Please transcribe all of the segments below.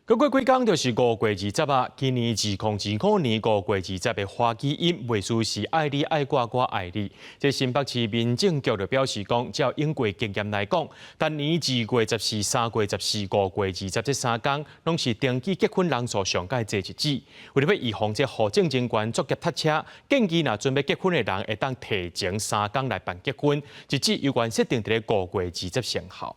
閣過幾工就是5月20啊！今年2025年5月20的華語音袂輸是愛你愛我我愛你。這新北市民政局就表示講，照往過經驗來講，逐年2月14、3月14、5月20這三工，攏是登記結婚人數上蓋濟日子。為著欲預防這戶政人員作業塞車，建議若準備結婚的人會當提前三工來辦結婚，日子猶原設定佇咧五月二十生效。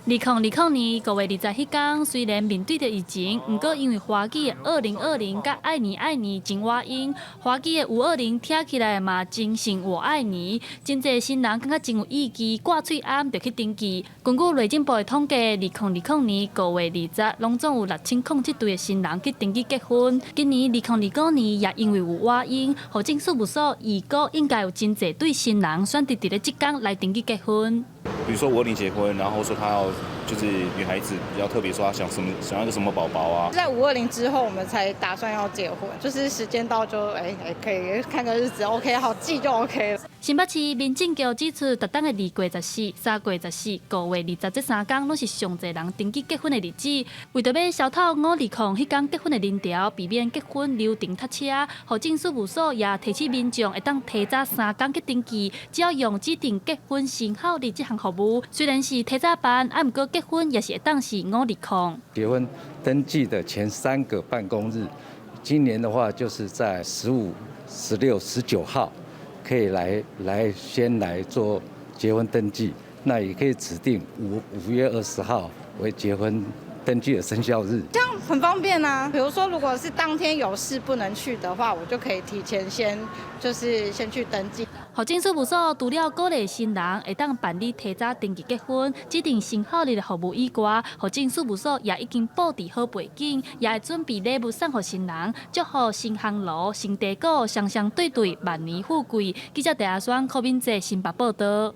2020年5月20彼工，雖然面對著疫情，毋過因為華語的2020佮愛你愛你真倚音，華語的520聽起來嘛真像我愛你，真濟新人感覺真有意義，掛喙罨就去登記。根據內政部的統計，2020年5月20，攏總有6007對的新人去登記結婚。今年2025年也因為有倚音，戶政事務所預估應該有真濟對新人選擇佇咧這工來登記結婚。比如說520結婚，然後說他要就是女孩子比較特別，說她想什麼想要個什麼寶寶啊。在520之後，我們才打算要結婚，就是時間到就哎可以看個日子，OK 好記就 OK 了。新北市民政局指出，逐冬的2月14、3月14、5月20這三工，攏是上濟人登記結婚的日子。為著欲消透520彼工結婚的人潮，避免結婚流程塞車，戶政事務所也提醒民眾會當提早三工去登記，只要用指定結婚生效日這項服務。雖然是提早辦，啊，毋過結婚也是會當是520。結婚登記的前3個辦公日，今年的話就是在15、16、19號。可以來先來做結婚登記，那也可以指定5月20號為結婚登記的生效日。這樣很方便啊。比如說，如果是當天有事不能去的話，我就可以提前先就是先去登記。戶政事務所除了鼓勵新人會當辦理提早登記結婚、指定生效日的服務以外，戶政事務所也已經布置好背景，也會準備禮物送予新人，祝福新烘爐、新茶果，雙雙對對，萬年富貴。記者鄭阿雙、柯敏哲新北報道。